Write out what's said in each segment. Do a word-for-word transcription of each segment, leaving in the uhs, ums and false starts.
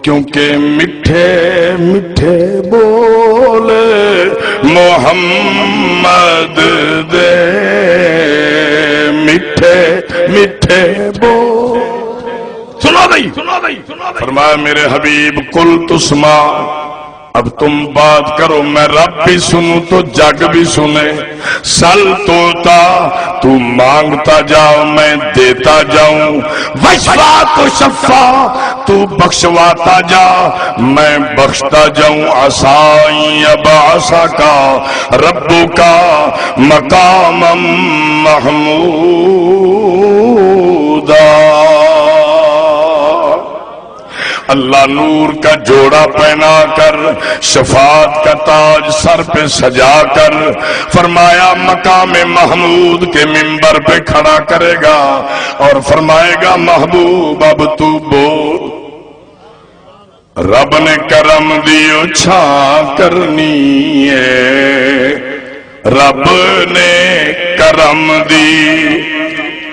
کیونکہ مٹھے مٹھے بول محمد دے، مٹھے مٹھے بول۔ سنو بھائی، فرمایا، میرے حبیب، قل تسمع، اب تم بات کرو، میں رب بھی سنوں تو جگ بھی سنے۔ سل توتا، تو مانگتا جا، میں دیتا جاؤں۔ وشفا تو شفا، تو بخشواتا جا، میں بخشتا جاؤں۔ عسیٰ ان یبعثک ربک مقاما محمودا۔ اللہ نور کا جوڑا پہنا کر، شفاعت کا تاج سر پہ سجا کر، فرمایا، مقام محمود کے ممبر پہ کھڑا کرے گا اور فرمائے گا، محبوب، اب تو بول۔ رب نے کرم دی اچھاں کرنی ہے، رب نے کرم دی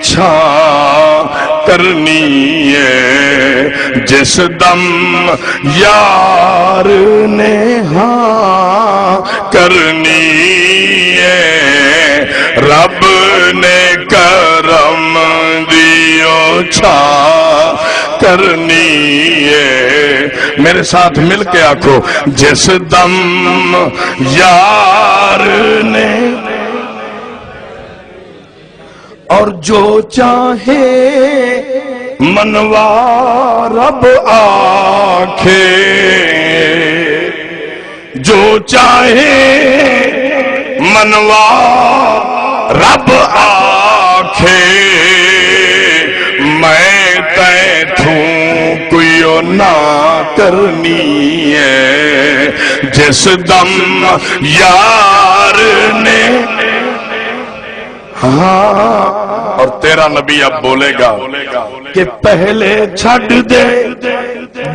چھاں کرنی ہے، جس دم یار نے ہاں کرنی ہے، رب نے کرم دی او چھاں کرنی ہے۔ میرے ساتھ مل کے آکھو، جس دم یار نے، اور جو چاہے منوا رب آکھے، جو چاہے منوا رب آکھے، میں تیں تھوں کوئی نہ کرنی ہے۔ جس دم یار نے، ہاں، اور تیرا نبی اب بولے گا کہ پہلے چھڈ دے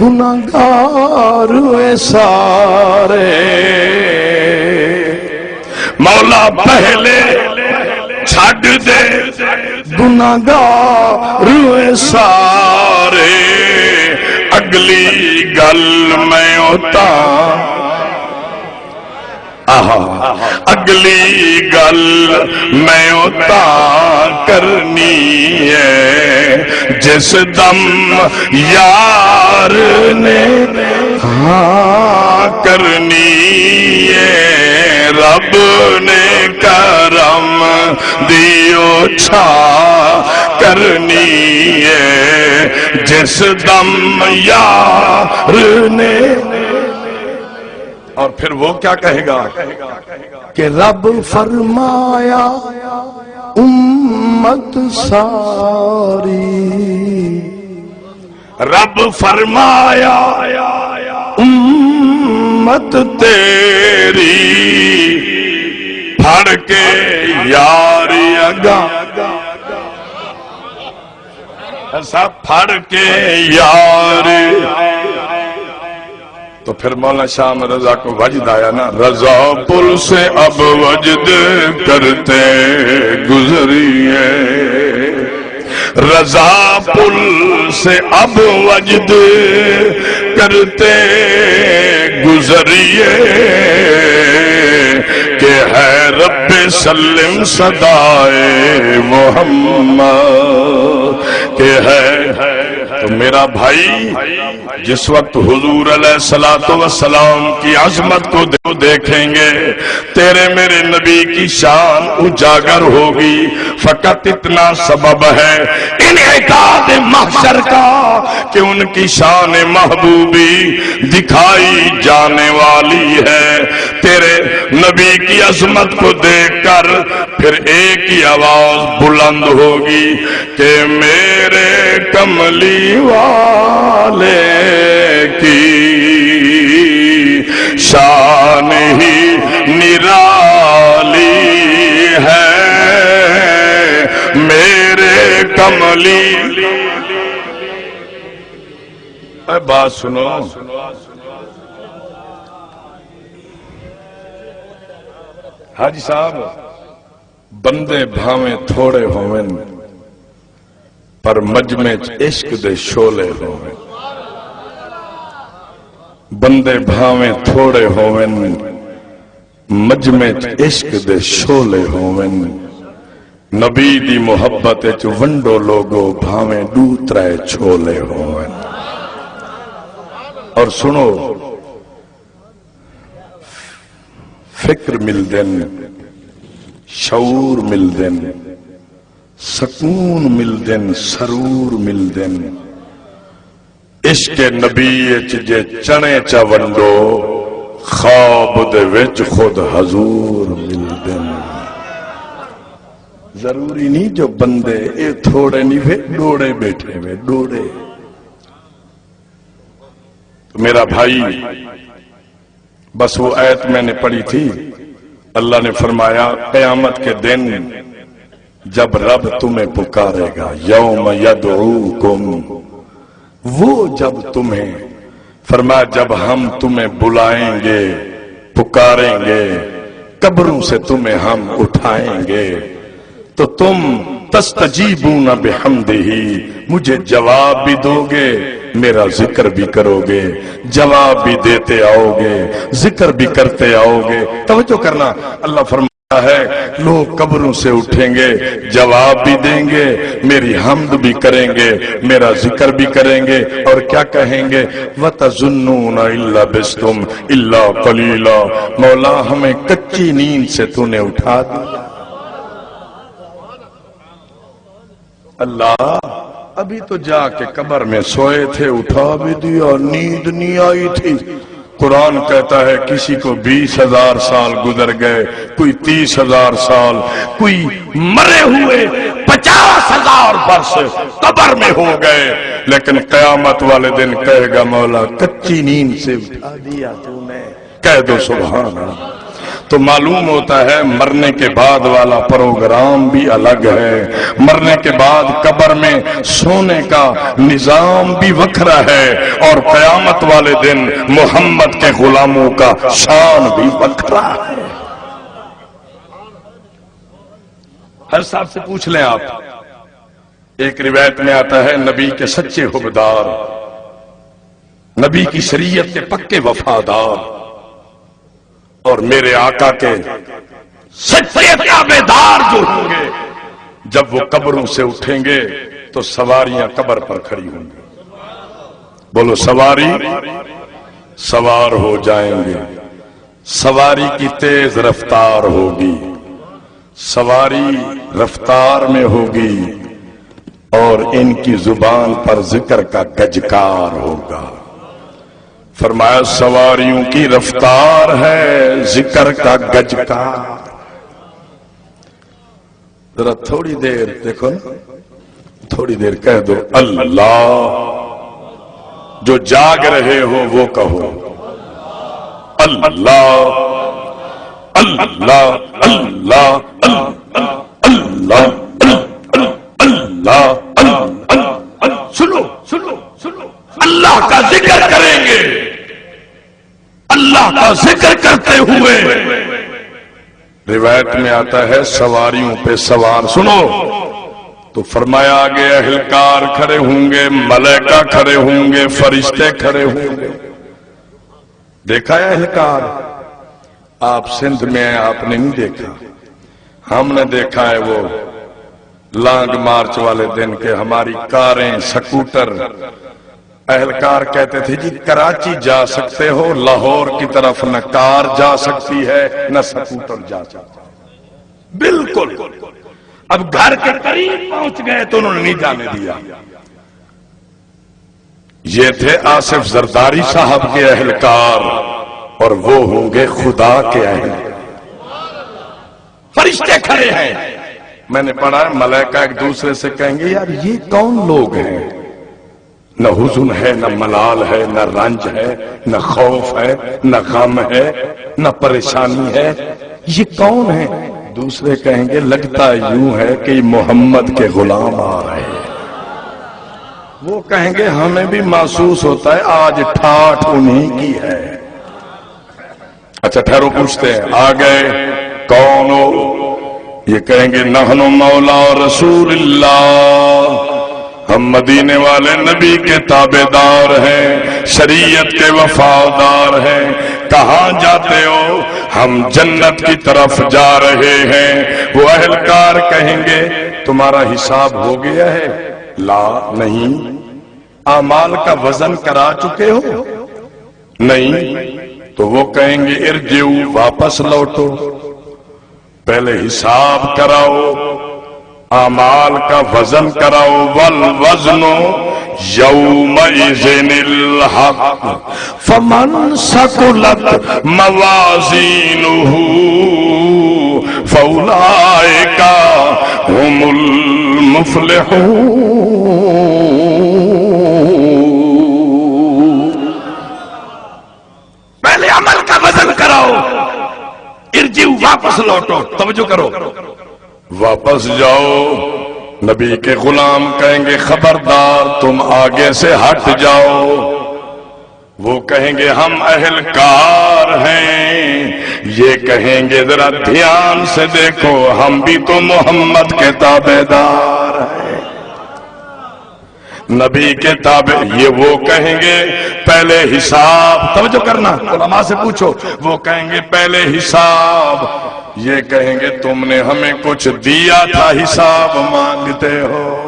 گناہگار اے سارے۔ مولا پہلے چھڈ دے گناہگار اے سارے، اگلی گل میں اتاں آہا، اگلی گل میں اتاں کرنی ہے، جس دم یار نے ہاں کرنی ہے، رب نے کرم دی او چھاں کرنی ہے، جس دم یار نے اور پھر وہ کیا کہے گا کہ رب فرمایا امت ساری، رب فرمایا امت تیری، پھڑ کے یار اگاں، سب پھڑ کے یار۔ تو پھر مولانا شاہ احمد رضا کو وجد آیا نا، رضا پل سے اب وجد کرتے گزریے، رضا پل سے اب وجد کرتے گزریے، کہ ہے رب سلم صدائے محمد کہ ہے۔ تو میرا بھائی، جس وقت حضور علیہ الصلوۃ والسلام کی عظمت کو دے-، دیکھیں گے، تیرے میرے نبی کی شان اجاگر ہوگی۔ فقط اتنا سبب ہے انعقاد محشر کا کہ ان کی شان محبوبی دکھائی جانے والی ہے۔ تیرے نبی کی عظمت کو دیکھ کر پھر ایک ہی آواز بلند ہوگی کہ میرے کملی والے کی شان ہی نرالی ہے، میرے کملی۔ اے بات سنو، حاجی صاحب، بندے بھاویں تھوڑے ہوون، پر مجمع اچ عشق دے شعلے ہوون۔ بندے بھاویں تھوڑے ہوون، مجمع اچ عشق دے شعلے ہوون۔ نبی دی محبت اچ ونڈو لوگو، بھاویں ݙو ترائے چھولے ہوون۔ اور سنو، فکر ملدن، شعور ملدن، سکون ملدن، سرور ملدن۔ عشق نبی اچ جے چݨے چا ونڈو، خواب دے وچ خود حضور ملدن۔ ضروری نہیں جو بندے اے تھوڑے نہیں وے، ݙوڑے ٻیٹھے وے، ݙوڑے۔ تو میرا بھائی، بس وہ آیت میں نے پڑھی تھی، اللہ نے فرمایا، قیامت کے دن جب رب تمہیں پکارے گا، یوم یدعوکم، وہ جب تمہیں، فرمایا، جب ہم تمہیں بلائیں گے، پکاریں گے، قبروں سے تمہیں ہم اٹھائیں گے، تو تم تستجیبون بحمدہ، مجھے جواب بھی دو گے، میرا ذکر بھی کرو گے، جواب بھی دیتے آؤ گے، ذکر بھی کرتے آؤ گے۔ توجہ کرنا، اللہ فرماتا ہے، لوگ قبروں سے اٹھیں گے، جواب بھی دیں گے، میری حمد بھی کریں گے، میرا ذکر بھی کریں گے، اور کیا کہیں گے؟ وَتَظُنُّونَ إِن لَّبِثْتُمْ إِلَّا قَلِيلًا، مولا، ہمیں کچی نیند سے تو نے اٹھا دیا۔ اللہ، ابھی تو جا کے قبر میں سوئے تھے، اٹھا بھی دیا، نیند نہیں آئی تھی۔ قرآن کہتا ہے، کسی کو بیس ہزار سال گزر گئے، کوئی تیس ہزار سال، کوئی مرے ہوئے پچاس ہزار برس قبر میں ہو گئے، لیکن قیامت والے دن کہے گا، مولا، کچی نیند سے اٹھا دیا تو نے۔ کہہ دو سبحان اللہ۔ تو معلوم ہوتا ہے، مرنے کے بعد والا پروگرام بھی الگ ہے، مرنے کے بعد قبر میں سونے کا نظام بھی وکھرا ہے، اور قیامت والے دن محمد کے غلاموں کا شان بھی وکھرا ہے۔ ہر صاحب سے پوچھ لیں آپ، ایک روایت میں آتا ہے، نبی کے سچے حبدار، نبی کی شریعت کے پکے وفادار اور میرے آقا کے سچے تابعدار جو ہوں گے، جب وہ قبروں سے اٹھیں گے تو سواریاں قبر پر کھڑی ہوں گی۔ بولو، سواری سوار ہو جائیں گے، سواری کی تیز رفتار ہوگی، سواری رفتار میں ہوگی اور ان کی زبان پر ذکر کا گجکار ہوگا۔ فرمایا، سواریوں کی رفتار ہے ذکر کا گجکار۔ ذرا تھوڑی دیر دیکھو نا، تھوڑی دیر کہہ دو، اللہ۔ جو جاگ رہے ہو وہ کہو، اللہ، اللہ، اللہ، اللہ، اللہ، اللہ، اللہ۔ سنو، سنو، سنو، اللہ کا ذکر کریں گے، اللہ کا ذکر کرتے ہوئے، روایت میں آتا ہے، سواریوں پہ سوار، سنو، تو فرمایا، آگے اہلکار کھڑے ہوں گے، ملائکہ کھڑے ہوں گے، فرشتے کھڑے ہوں گے۔ دیکھا ہے اہلکار؟ آپ سندھ میں ہیں، آپ نے نہیں دیکھا، ہم نے دیکھا ہے وہ لانگ مارچ والے دن کہ ہماری کاریں، سکوٹر، اہلکار کہتے تھے، جی کراچی جا سکتے ہو، لاہور کی طرف نہ کار جا سکتی ہے نہ سکوٹر جا سکتا ہے۔ بالکل۔ اب گھر کے قریب پہنچ گئے تو انہوں نے نہیں جانے دیا۔ یہ تھے آصف زرداری صاحب کے اہلکار اور وہ ہوں گے خدا کے اہلکار۔ فرشتے کھڑے ہیں۔ میں نے پڑھا ہے، ملائکہ ایک دوسرے سے کہیں گے، یار، یہ کون لوگ ہیں؟ نہ حزن ہے، نہ ملال ہے، نہ رنج ہے، نہ خوف ہے، نہ غم ہے، نہ پریشانی ہے۔ یہ کون ہیں؟ دوسرے کہیں گے، لگتا یوں ہے کہ یہ محمد کے غلام آ رہے ہیں۔ وہ کہیں گے، ہمیں بھی محسوس ہوتا ہے آج ٹھاٹھ انہیں کی ہے۔ اچھا، ٹھہرو، پوچھتے ہیں، آ گئے، کون ہو؟ یہ کہیں گے، نحن مولا رسول اللہ، مدینے والے نبی کے تابع دار ہیں، شریعت کے وفادار ہیں۔ کہاں جاتے ہو؟ ہم جنت کی طرف جا رہے ہیں۔ وہ اہلکار کہیں گے، تمہارا حساب ہو گیا ہے؟ لا، نہیں۔ اعمال کا وزن کرا چکے ہو؟ نہیں۔ تو وہ کہیں گے، ارجعوا، واپس لوٹو، پہلے حساب کراؤ، اعمال کا وزن کراؤ۔ والوزن یومئذ الحق فمن ثقلت موازینہ فاولئک هم المفلحون۔ پہلے عمل کا وزن کراؤ، ارجعوا، واپس لوٹو۔ توجہ کرو، واپس جاؤ۔ نبی کے غلام کہیں گے، خبردار، تم آگے سے ہٹ جاؤ۔ وہ کہیں گے، ہم اہلکار ہیں۔ یہ کہیں گے، ذرا دھیان سے دیکھو، ہم بھی تو محمد کے تابع دار ہیں، نبی کے تابع۔ یہ وہ کہیں گے، پہلے حساب، توجہ کرنا، علماء سے پوچھو، وہ کہیں گے، پہلے حساب۔ یہ کہیں گے، تم نے ہمیں کچھ دیا تھا، حساب مانگتے ہو؟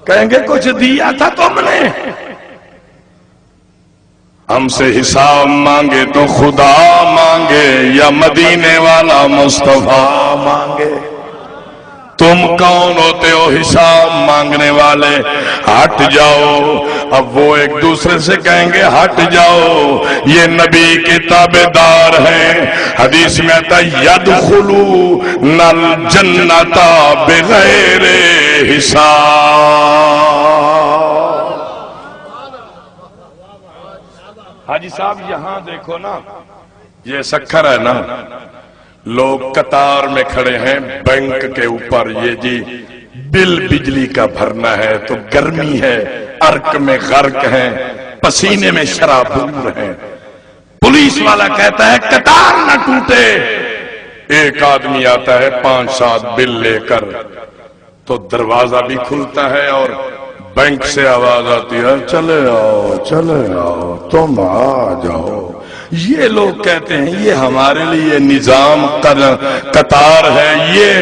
کہیں گے، کچھ دیا تھا تم نے؟ ہم سے حساب مانگے تو خدا مانگے یا مدینے والا مصطفیٰ مانگے؟ تم کون ہوتے ہو حساب مانگنے والے؟ ہٹ جاؤ۔ اب وہ ایک دوسرے سے کہیں گے، ہٹ جاؤ، یہ نبی کے تابع دار ہیں۔ حدیث میں آتا ہے، یدخلون الجنۃ بغیر حساب۔ حاجی صاحب، یہاں دیکھو نا، یہ سکھر ہے نا، لوگ قطار میں کھڑے ہیں بینک کے اوپر، یہ جی بل بجلی کا بھرنا ہے، تو گرمی ہے، عرق میں غرق ہیں، پسینے میں شرابور ہیں۔ پولیس والا کہتا ہے، قطار نہ ٹوٹے۔ ایک آدمی آتا ہے پانچ سات بل لے کر، تو دروازہ بھی کھلتا ہے اور بینک سے آواز آتی ہے، چلے آؤ، چلے آؤ، تم آ جاؤ۔ یہ لوگ کہتے ہیں، یہ ہمارے لیے نظام قد-، قطار ہے۔ یہ،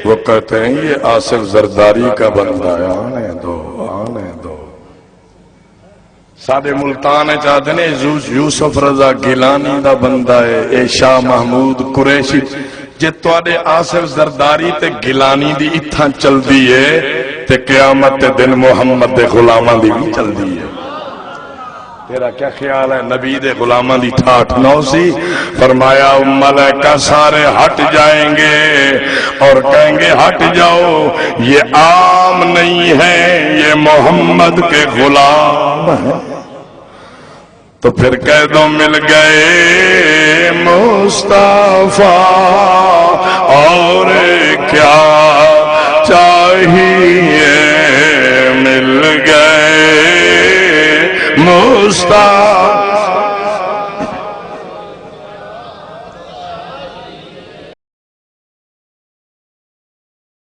وہ کہتے ہیں، یہ آصف زرداری کا بندہ ہے، آنے دو، آنے دو۔ ساݙے ملتان اچ آہدے نے، یوس-، یوسف رضا گیلانی دا بندہ ہے، اے شاہ محمود قریشی۔ جے تہاݙے آصف زرداری تے گیلانی دی اتھاں چلدی ہے، تے قیامت دے دن محمد دے غلاماں دی وی چلدی ہے۔ تیرا کیا خیال ہے، نبی دے غلاماں دی ٹھاٹھ نہ ہوسی؟ فرمایا، ملائکہ سارے ہٹ جائیں گے اور کہیں گے، ہٹ جاؤ، یہ عام نہیں ہے، یہ محمد کے غلام ہیں۔ تو پھر کہہ دو، مل گئے مصطفیٰ، اور کیا چاہیے؟ مل گئے مصطفیٰ۔